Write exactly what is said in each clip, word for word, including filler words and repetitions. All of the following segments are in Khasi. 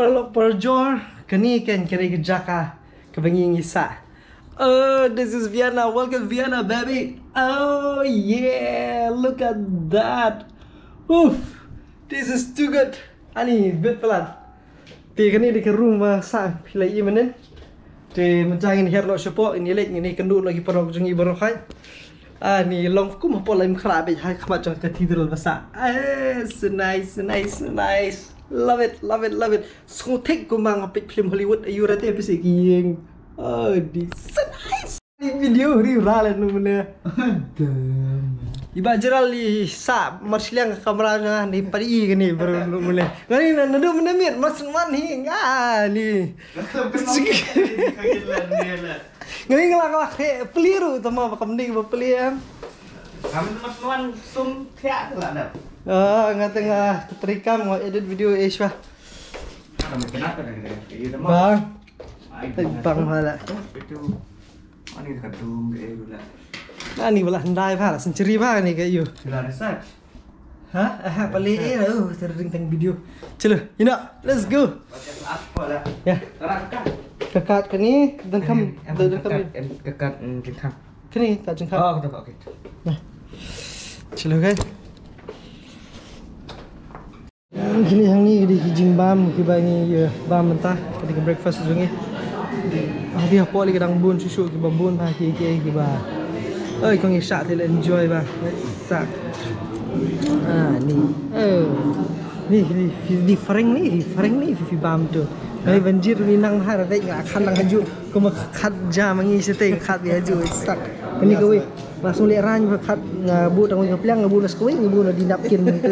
Paralok parajor, kane kan kane ka jaka kaba ngi ngi sah. Oh, this is Vienna. Welcome Vienna, baby. Oh yeah, look at that. Oof, this is too good. Ani bit palat. Te kane dei ka room ba sah phi la ïohi mynnin. Te mynta ngin hiar noh shapoh, ngin ïaleit, ngin ïakynduh noh ki paralok jong ngi baroh. Ani long kum hapoh Laitumkhrah beit ha khmat jong ka cathedral ba sah. Eh, so nice, so nice, so nice. Love it, love it, love it. Sngewthuh kumba nga peit film Hollywood, aïu rate phi seh ki ïing. Oh, di so nice. Ni video ri ra le nu mene. Iba jeral li sa marsiliang kamera na ni pari kane baru nu mene. Ngani na nadu mene miet mas man hi nga ni. Ngani ngelak ngelak he peliru tama bakam ni ba peli em. Kami tu mas nuan sum thiak lah dah. Ah, ngata nga terikam nga edit video eh shwa. Kami kenapa dah kita? Iya dah. Bang. Ai, bang hala. Itu. Ani ka dung ke eh lah. Ani bala handai bala century ba ni ke yu. Sila research. Ha? Ah, pale eh oh, sering tang video. Chalo, you know, let's go. Apa lah? Ya. Terangkan. Kekat ke ni, dan kam, dan kam. Kekat, kekat, kekat. Kini tak jengkam. Oh, okay. Nah. Chalo kan. Kini hangne ki dei ki jingbam kiba ngi ïa bam mynta, ka dei ka breakfast jong ngi. Ah, dei hapoh lei ka dang bun shuh shuh kiba bun bha ki ki kiba. Oi, kong ngi shah te le enjoy bha. Sak. Ah, ni. Oh. Ni, ni, ni, ni, phi bam tu. Ngi ban jir ni nang ha ra dei nga khan lang haju. Kumba khat jam ngi shatei khat bi haju sak. Kani kawei. Nga sngewleh rang ba khat nga buh tang wei ka pliang nga buh na skawei nga buh na di napkin mynta.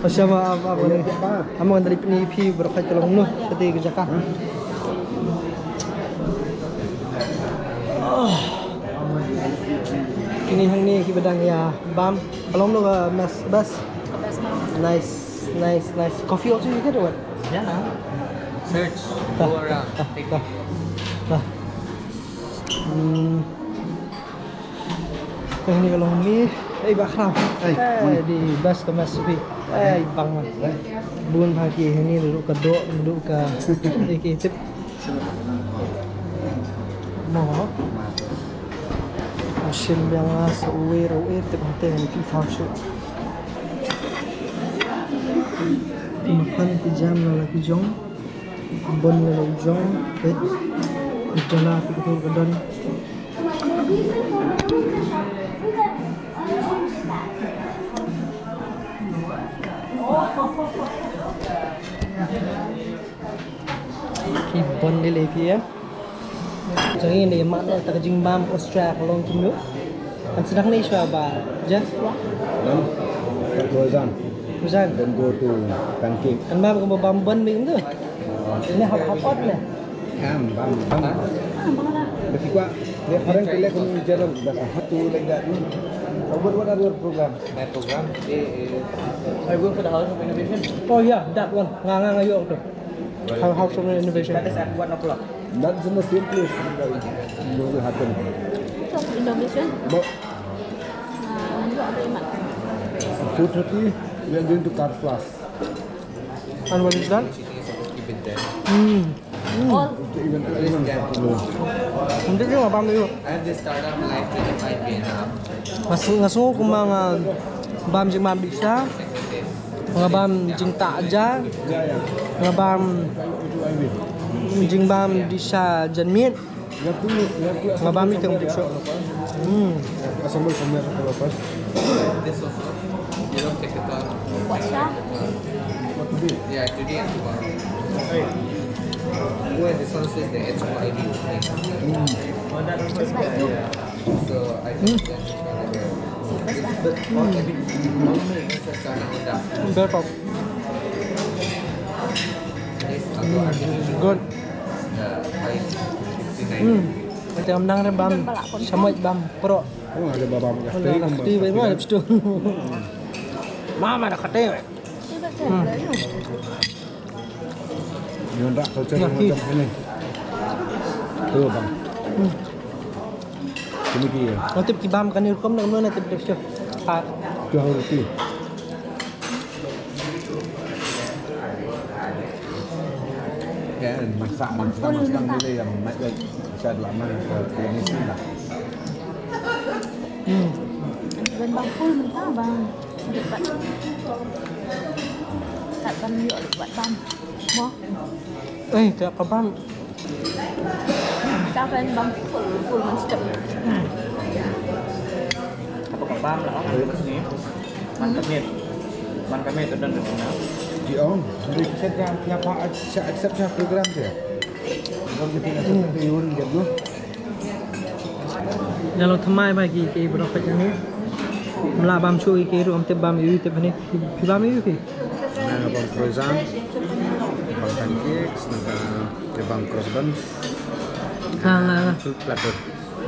Asha ma am am ni. Am ngan dali pini phi baroh khat ka long noh shatei ka jaka. Kini hangne kiba dang ïa bam. Ka long noh ka mas bas. Nice, nice, nice. Coffee also you get or what? Yeah. Search. Go around. Take it. Hmm. Kane ka long ni. Ei, ba khraw. Ei, di bas ka mas bi. Ei, bang. Bun bha ki ni, ruh ka doh, ruh ka. Ei, ki tip. Mo. Shim biang la sa uwei ruh uwei tip hangtei ngan pynpaw shuh. Makan ki jam la la ki jong. Bun la la ki jong. Peit. Ki jala ki betul ka don. Ki bun lei lei phi ïa. Jong ngi ne mat noh ta ka jingbam Australia ka long kumno. Kan sdang ne shwa ba Jeff. Then, then Roseanne. Roseanne. Then go to Pancake. Kan bam ka bam bun mi kumno. Ne hap hap ot ne. Ham, bam, bam. Dah ki kwah, dia orang pilih kami jalan dah. Satu like that. What, what are your program? My program today is I go for the House of Innovation. Oh yeah, that one. Nga nga nga yo tu. House of Innovation. That is at one o'clock. That's in the same place. It will happen. Innovation. But four thirty, we are going to Car Plus. And what is that? Hmm. All. Hindi ko mabam yun. I have this startup life twenty-five and a half. Mas nga sngew kumba nga bam jingmam di sha. Nga bam jingtah ja. Nga bam jingbam di sha janmiet. Nga bam ni tang di sha. Hmm. This also. You don't take the time. What sha? Yeah, today and tomorrow. Well, this one says the H Y D. It's like you. So I think that it's gonna be. It's the all every all the events are starting with that. Better. This is good. Hmm. Te ngam nang re bam shamoit bam pro. Oh, ada bam kasti, bam kasti. Mama dah kata. Hmm. Yang tak culture macam ini. Tu bang. Hmm. Ini dia. Natip ki bam kani rukom nak mana natip dia. Ah. Jauh roti. Kan masak, masak, masak dulu yang mat, mat, masak dulu, aman, eh, ini sih lah. Hmm. Ban bang full mentah bang. Kat ban yuk buat bam. Mo. Eh, tak apa bam. Ka ban bam full, full mantap. Apa ka bam lah, kan, kat sini. Man ka miet. Man ka miet, udah dengar. Di ong, di set yang, yang pa-, sa-, accept sa program dia. Ong kita nak sebut yun, dia tu. Ïa long thymmai bha ki, ki baroh kawei jong ngi. Ym lah bam shuh ki, ki ruh ym tip bam ïa u, tip hangne. Phi, phi bam ïa u phi? Nga nga bam croissant, bam pancakes, nga ka, nga bam cross buns. Nga, nga, nga. Fruit platter.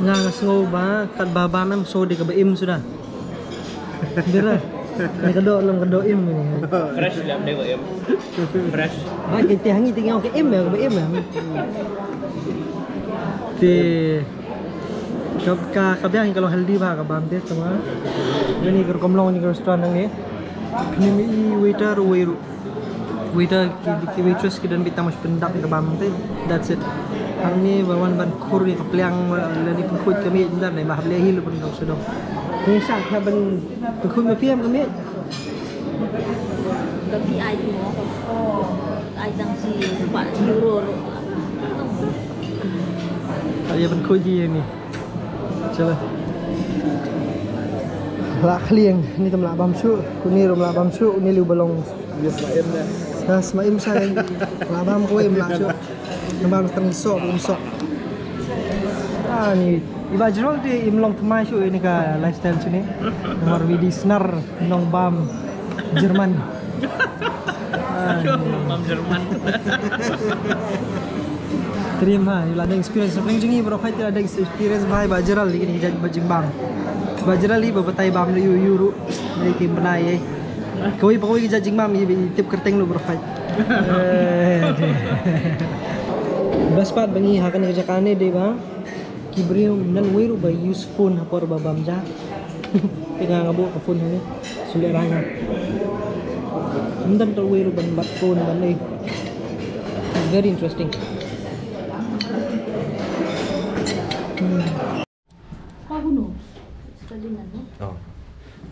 Nga, nga sngew ba katba bam em sngew dei kaba im suda. Bira. Ni ka doh lem ka doh im ni. Fresh lem dei ba im. Fresh. Ba ki te hangi te ngiaw ka im ya, kaba im ya. Te ka, ka, ka biang ka long healthy bha ka bam te tama. Ni ka rukom long ni ka restaurant hangne. Ni mi waiter wei ru. Waiter ki, ki waitress ki don beit tang ba shu pyndap ïa ka bam te. That's it. Hangne ba wan ban khur ïa ka pliang, lane pynkhuid ka miej, ym don, ba hap leh hi leh ban dong sha dong. Ngi shah ban pynkhuid ma phi em ka miej. Ka phi ai mo. Ai tang shi spah euro. Ai ban khuid ïa ni. Chalo. Lah khlieng, ni tam lah bam shuh, kuni rum lah bam shuh, ni liu ba long. Yes, lah im deh. Yes, lah im sa. Lah bam kawei im lah shuh. Nang bam tang sok, im sok. Ah, ni, i Bah Jrol te im long thymmai shuh ïa kane ka lifestyle shuh ne. Namar wi dei snar nongbam Jerman. Bam Jerman. Trim ha, la dang experience. Pyrshang jingim baroh kawei la dang experience bha, Bah Jeral ïa kine ki jait ba jingbam. Bah Jeral hi ba batai bam ïa u, ïa u ruh. Ïa ki bnai ïa. Kawei pa kawei ki jait jingbam ïa, ïa tip kyrteng ruh baroh kawei. Eh, best part ba ngi ha kane ka jaka ne dei ba ki briew ym don uwei ruh ba use phone ha por ba bam ja. Te nga nga buh ka phone hangne. Shu lehrain nga. Ym don uwei ruh ban bat phone ban ei. It's very interesting. Hmm. Oh.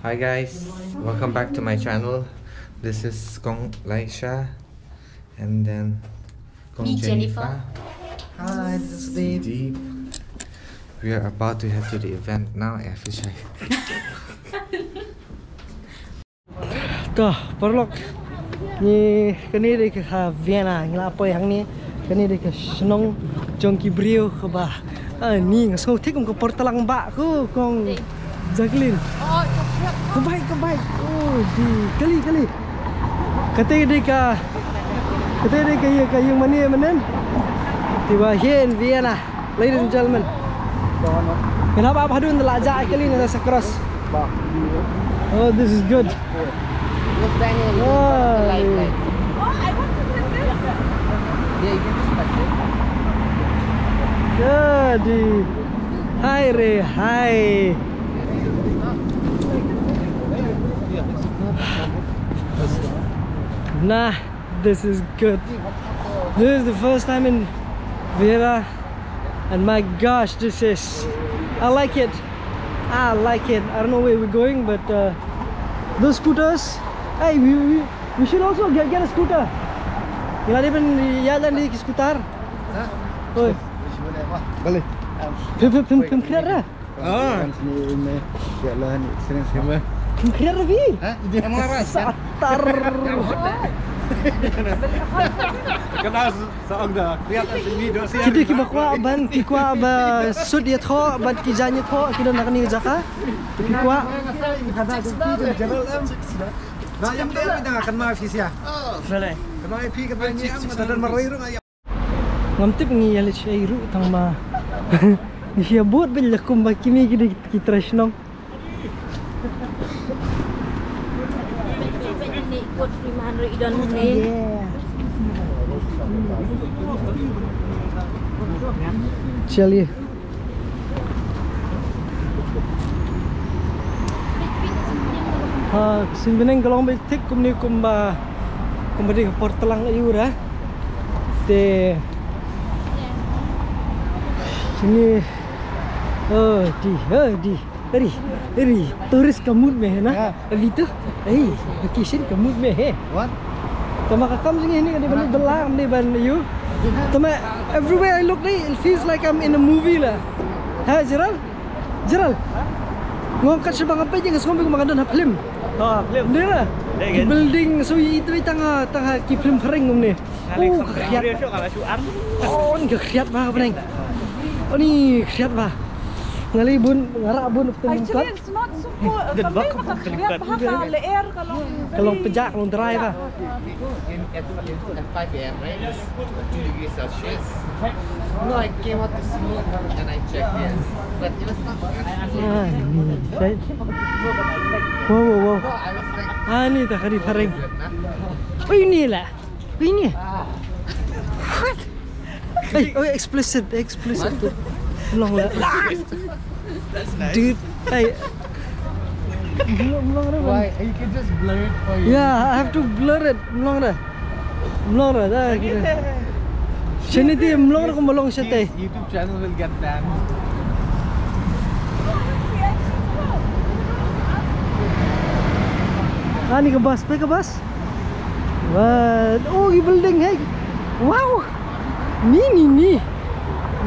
Hi guys, welcome back to my channel. This is Kong Laisha. And then Kong Jennifer. Hi, this is Deep. Deep. We are about to head to the event now. Eh, fisheye. To, paralok. Ni kane dei ka Vienna, ngi la poi hangne. Kane dei ka shnong jong ki briew kaba Ah, ni nga sngew thik kum ka por tlang ba ko Kong Jacqueline. Oh, ka bike, ka bike. Oh, di kali, kali. Kata dei ka, kata dei ka ïing, ka ïing mane, manen. Te ba here in Vienna, ladies and gentlemen. Kena ba hadun la ja kali na sa cross. Oh, this is good. What's Daniel? Oh, the light, light. Oh, I want to do this. Yeah, you can just touch it. Good. Hi, Ray. Hi. Nah, this is good. This is the first time in Vienna. And my gosh, this is, I like it. I like it. I don't know where we're going, but uh, those scooters. Hey, we, we, we should also get, get a scooter. Ngi la dei ban ïaid lane ki scooter. Oi. Balei? Phim, phim, phim, phim khriat re. Ah. Kan sini ini, ya lah, ni sini sini. Phim khriat re phi. Ha? Satar. Kena Sa ong da khriat. Ki dei kiba kwah ban, ki kwah ba sut ïathoh, ban ki jan ïathoh, ki don ha kane ka jaka. Ki kwah. Ngam tip ngi ïa leit shaei ruh tang ba ngi ïa bud beit la kumba kine ki dei ki trai shnong. Chaliye. Ha, sien bneng ka long beit thik kumne kumba, kumba dei ka por tlang aïu re. Te. Sini. Oh, di, oh, di. Ri, ri. Tourist ka mood mein hai na? Abhi to. Hey, vacation ka mood mein hai. What? Tama ka kam sini ni ka di ban belang ni ban you. Tama everywhere I look ni, it feels like I'm in a movie la. Ha, Jeral? Jeral. Ngong kat sha ba nga peit nga sngewbha ba nga don ha film. Ha, film. Dei la. Building so itu tang ha, tang ha ki film phareng ngom ni. Oh, ka khriat. Oh, ni ka khriat ba ka bneng. Oh, ni khriat ba. Nga lei bun, nga rah bun. Actually, it's not so cool. Ka mei ba ka khriat ba ka lyer ka long. Ka long pjah, ka long dry ba. In at, at five a m, right? It's two degrees Celsius. No, I came out this morning and I checked, yes. But it was not. Ah, ni. Wow, wow, wow. No, I was like, ah, ni ta ka ri phareng. Ui, ni la. Ui, ni. What? Hey, oh, explicit, explicit. Long la. Dude, hey. Mlong, mlong re. Why? You can just blur it for you. Yeah, I have to blur it. Mlong re. Mlong re da. Shani ti mlong re ko mlong shate. His YouTube channel will get banned. Ani ka bus, pe ka bus? What? Oh, ki building, hey. Wow. Ni, ni, ni.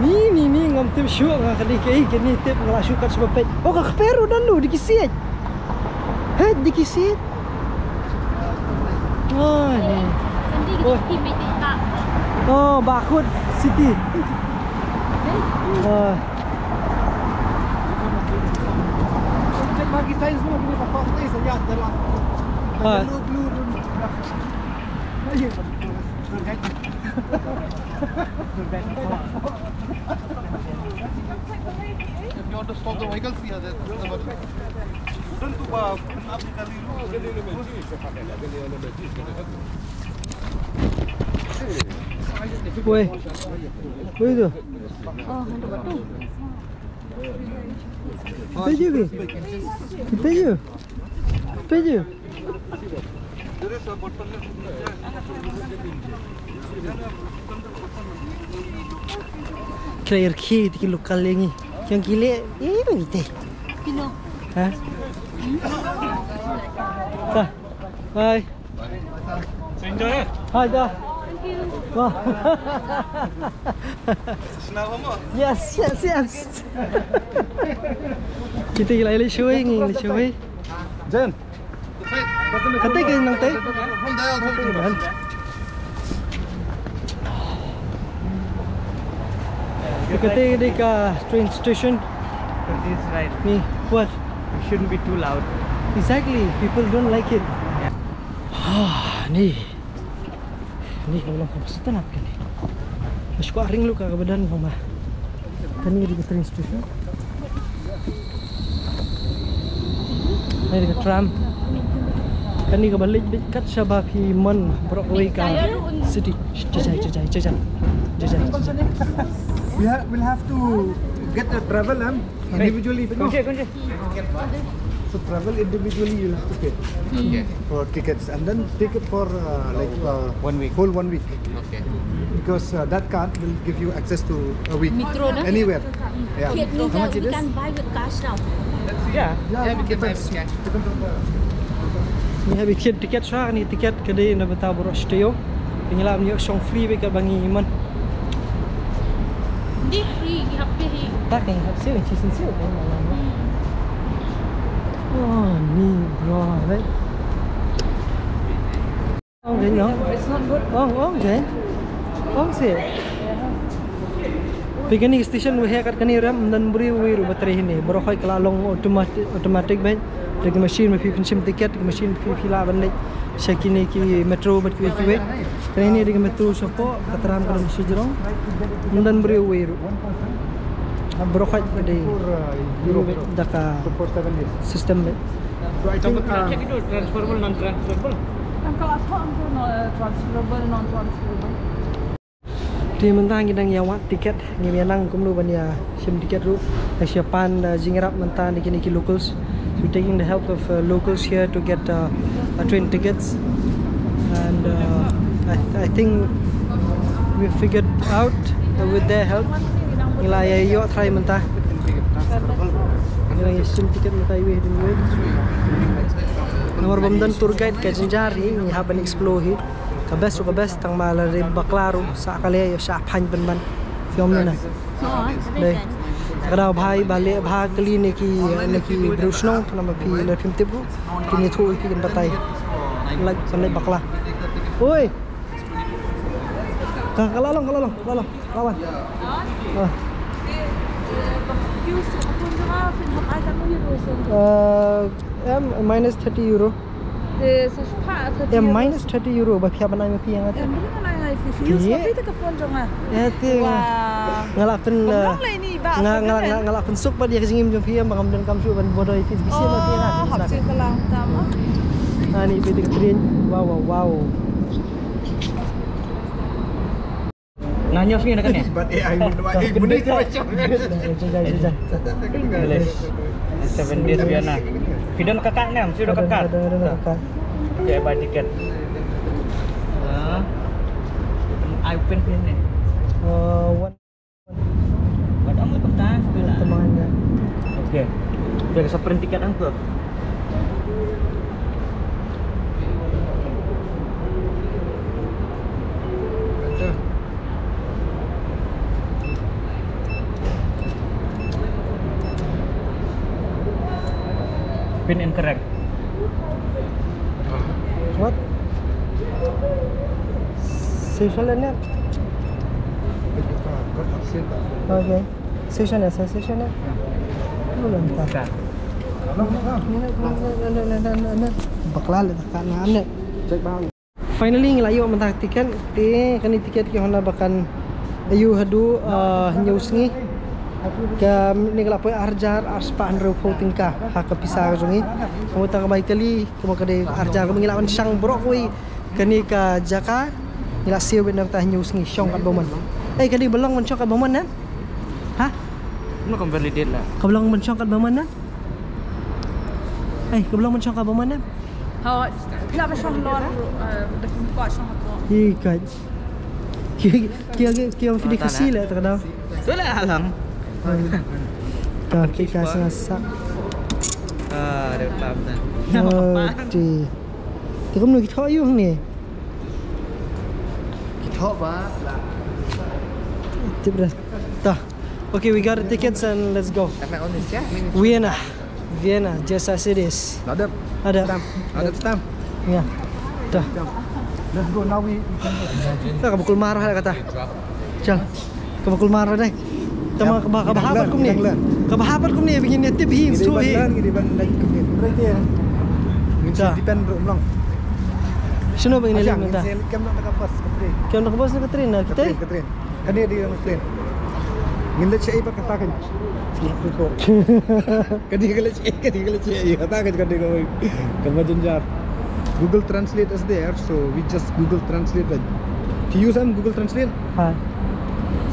Ni, ni, ni, ngam tip shuh nga kane kaei kane, tip nga la shu kat shuh ba peit. Oh, ka kper u don lu, dei ki siej. Hei, dei ki siej. Oh, ni. Oh. Oh, Bakut City. Oh. Check bagi sign semua, kita tak apa, kita saja jalan. Ah. Blue, blue, blue. If you want to stop the vehicles here, then don't do, uh, Woi. Woi tu. Kita je, Bi. Kita je. Kita je. Kira irki tiki lokal lagi. Yang kile, eh, bang ite. Pino. Ha? Ta. Bye. Enjoy, eh? Hai, ta. Wah. Yes, yes, yes. Kita lagi lagi shui, ngi lagi shui. Jen. Kata ke nang tai? Kata ke dei ka train station. This is right. Ni, what? You shouldn't be too loud. Exactly, people don't like it. Yeah. Ah, ni. Ni ka long ka bus stop kane. Mas ko ring lu ka ka badan ka ma. Kane dei ka train station. Kane dei ka tram. Kane ka ba leit beit kat shaba phi mon baroh kawei ka city. Jajai, jajai, jajai. Jajai, jajai. We ha-, we'll have to get a travel, um, individually. Kunci, kunci. So travel individually, you'll have to pay for tickets, and then ticket for, uh, like, uh, one week, whole one week. Okay. Because, uh, that card will give you access to a week. Metro, no? Anywhere. Yeah. How much it is? We can buy with cash now. Yeah. Yeah, it depends. Depends on the. Ni ha bi kit ticket sha ni ticket ka dei na bynta baroh sha taïew. Ngi la ïoh shong free bad ka ba ngi mon. Di free, ngi hap pay hi. Tak ngi hap siew, ngi siew siew. Oh, ni bro, right? Ong ke no? Ong, ong ke? Ong se. Phi kane station waheh kat kane rem, ym don briew wei ruh ba trei hine. Baroh khoit ka la long automatic, automatic bad. Dei ki machine ma phi pynshim ticket, ki machine phi, phi lah ban leit sha kine ki metro bad kiwei kiwei. Kane ne dei ki metro shapoh, ka tram ka don sha jrong. Ym don briew wei ruh. Baroh khoit ka dei da ka system bad. So I think, uh, check it out, transferable, non-transferable. Ang ka la thok ang tu, no, transferable, non-transferable. Te mynta ngi dang ïa wad ticket, ngim ïa nang kumno ban ïa shim ticket ruh. Ngi shu pan da jingïarap mynta na kine ki locals. So taking the help of, uh, locals here to get, uh, uh, train tickets. And, uh, I, I think We figured out, uh, with their help. Ngi la ïa ïoh trai mynta. Ngi la ïa shim tiket mynta ïa wi ding wi. Namar bym don tour guide ka jynjar hi, ngi hap ban explore hi. Ka best ruh ka best, tang ma la ri bakla ruh sa ka le ïa sha phan ban ban. Film ne na. Dei. Ka daw bha ba leh bha kylli ne ki, ne ki briew shnong, namar phi leh phim tip ruh. Kine thu ki kan batai. Lait ban leh bakla. Oi. Ka, ka la long, ka la long, ka la long, ka la wan. Ah. Eh, em, minus thirty euro. Em, minus thirty euro, ba phi hap ban ai ma phi ïa nga te. Em, ba phi hap ban ai ma phi. Use ma phi te ka phone jong nga. Eh, te nga. Wah. Nga la pyn, eh, nga, nga, nga, nga la pynsuk pat ïa ka jingim jong phi, em, ba ngam donkam shuh ban bother ïa phi, phi siem ma phi ïa nga. Ah, hap siem ka lang tam. Ah, ni phi te ka train. Wow, wow, wow. Nga ñiew sngi na kane. Bad A I mynta, eh, mynta. English. Seven days Vienna. Phi don ka kad ne, phi don ka kad. Don, don, don ka kad. Okay, buy ticket. Ah. Ai pin pin ne. Uh, one. Bad ong le pyntas tu lah. Teman ya. Okay. Dia ka print tiket ang tu. Pin incorrect. What? Seychelles net. Okay. Seychelles net, Seychelles net. Belum tak. Bakla le tak na net. Check bang. Finally ngi la ïoh mynta ka tiket, te kane tiket ki honna ba kan ïoh haduh, ah, hynñiew sngi. Kane ka la poi ar hajar ar spah hynriewphew tyngka ha ka pisa ka jong ngi. Ka mut ka bai kali, ka mut ka dei ar hajar, ka mut ngi la wan shang baroh kawei kane ka jaka. Ngi la siew beit na ka hynñiew sngi shong kat Bowman. Eh, ka dei ba long ban shong kat Bowman ne? Ha? Ka mut kam validate la. Ka ba long ban shong kat Bowman ne? Eh, ka ba long ban shong kat Bowman ne? Hooid, phi lah ban shong halor, eh, da phi kwah shong halor. Hi, ka. Ki, ki, ki ong phi dei Khasi leh, ta ka daw. Tu leh halang. Ka, ki ka sa sa. Ah, da tam da. Oh, ti. Te kumno ki thoh ïa u hangne? Ki thoh ba la. Tip dah. Ta. Okay, we got the tickets and let's go. Am I on this, yeah? Vienna. Vienna, just as it is. Nadep. Ada. Stamp. Nadep stamp. Ya. Dah. Stamp. Let's go now, we, we can go. Dah, ka ba kulmar ha kata. Chal. Ka ba kulmar ha dai. Tama ka ba, ka ba habat kumne. Ka ba habat kumne, ba ngin ïa tip hi, ngi dei ban learn, ngi dei ban learn kumne. Right there. Ngin sa depend ruh mlong. Shano ba ngin ïa leit mynta? Ngin sa leit kem na ka bus, ka train. Kem na ka bus ne ka train na kita? Ka train, ka train. Kane dei ka train. Ngin leit shaei pat kata kan. Kane ka leit shaei, kane ka leit shaei. Kata kan, kane ka wei. Ka ba jynjar. Google Translate is there, so we just Google Translate. Like, do you use, um, Google Translate? Ha.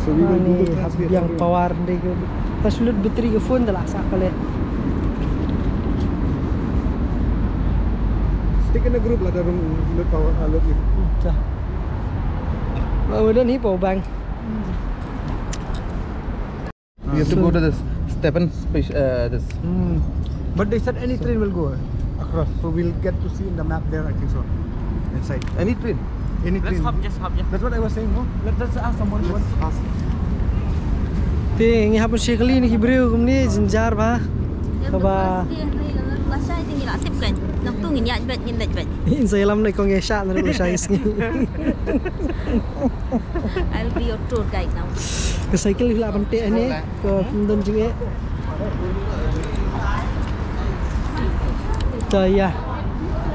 So we will Google Translate. Biang power dei ka. Pas lut battery ka phone da la sah kali. Stick in a group lah, da rung lut power, uh, lut ni. Dah. Ba u don hi power bank. You have to go to this Stepan space, uh, this. Hmm. But they said any train will go across, so we'll get to see in the map there, I think so. Inside. Any train? Any train. Let's hop, just hop, yeah. That's what I was saying, no? Let's just ask someone. Let's ask. Te ngi hap ban shakli na ki briew kumne, jynjar ba. Ka ba. Lasa ïa ngi la tip kan. Nangtu ngin ïaid beit, ngin leit beit. Ngin sa ïalam na kong ïa shah na ruh shah ïa sngi. I'll be your tour guide now. Ka cycle hi la ban teh ne, ka pyndonkam jingeh. Ta ïa.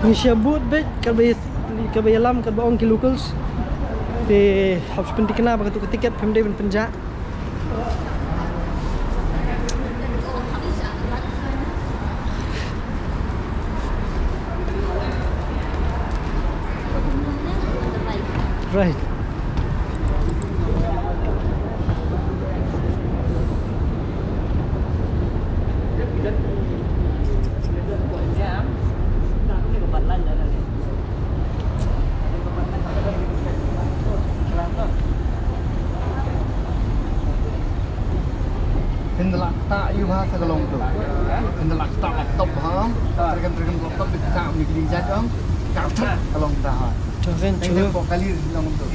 Ngi sha booth beit, ka ba, ka ba ïalam, ka ba ong ki locals. Te hap pynthikna ba katu ka tiket phim dei ban pynjah. Right. Bha sa ka long tu. Kan da laptop, laptop ha. Terkam terkam laptop di ka ni kini jat ong. Ka thak ka long tu ha. Terkam tu. Ko kali long tu.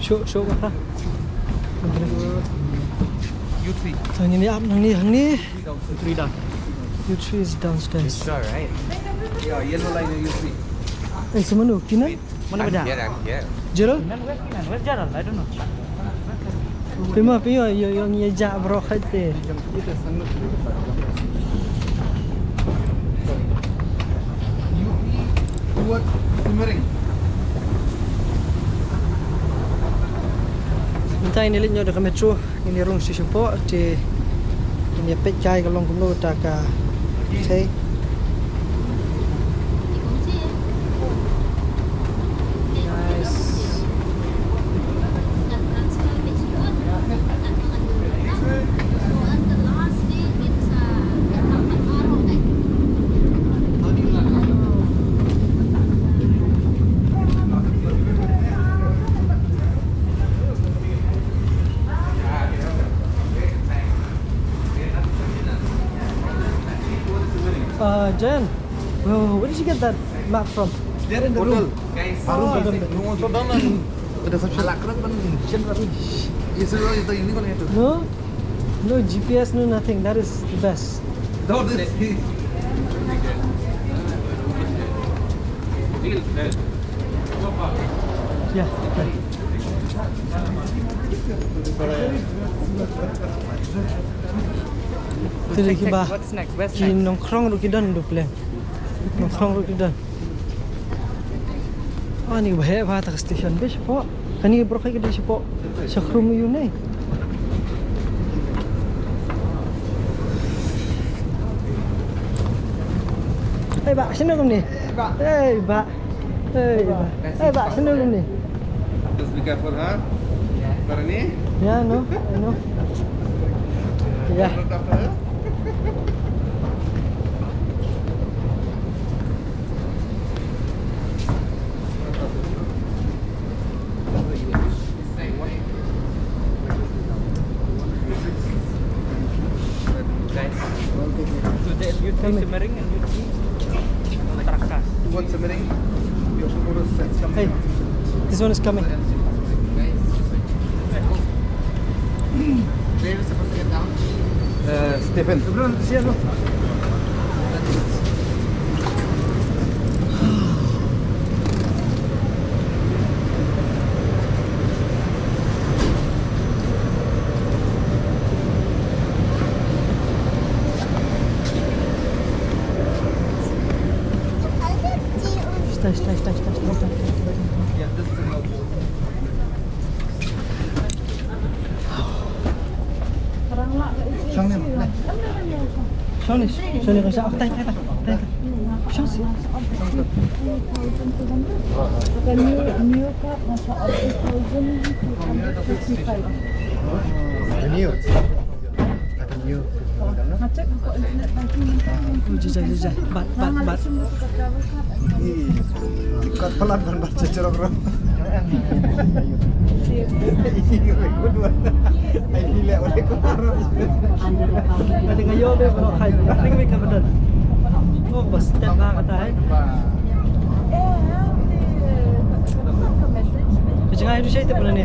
Show, show ka. U three. Hangne, hangne, hangne. U three down. U three is downstairs. Sure, right? Yeah, yellow line U three. Eh, sa mano? Kinan? Mana beda? Yeah, yeah. Jero? Kinan, where's Kinan? Where's Jaral? I don't know. Pima, pima, yo, yo, yo, ja, bro, khaite. U P towards Semering. Mynta ngin leit noh da ka metro, ngin rung sha shapoh, te ngin peit kai ka long kumno ta ka. Okay. Nice. Uh, Jen, where, where did you get that map from? There in the room. Hotel. Guys, oh, room. No, so down and the reception. No, no G P S, no nothing. That is the best. No, this. Yeah. Te dei kiba, what's next? What's next? Ki nongkhrong ruh ki don, du pleng. Nongkhrong ruh ki don. Oh, ni ba heh ba ta ka station. Dei shapoh. Kane baroh ka dei shapoh. Sha Khrum ïa u ne. Hei, bah, sini dulu ni. Hei, bah. Hey, ba. Hey, ba, sini dulu ni. Just be careful, ha? Barani? Yeah, no, I know. Yeah. Don't tap her. Guys, today you three Semering and you three Tarakas. Towards Semering, you also go to Sen-, Hey, this one is coming. Where is supposed to get down? Uh, Stephen. Stay, stay, stay, stay, stay, stay. Shong ni, shong ni, shong ni, shong ni, shong ni, shong ni, shong ni, shong ni. New, new card, nasa up to thousand two hundred fifty-five. New. Kata new. Ngecek buka internet banking. Oh, jijai, jijai. Bat, bat, bat. Kat pelan ban bat cecerok ro. Ini gue dua. Ini lihat oleh kemarin. Ada ngayo deh kalau khai. Ring wik kebetulan. Oh, bas step banget ah. Kecil aja saya tak pernah ni.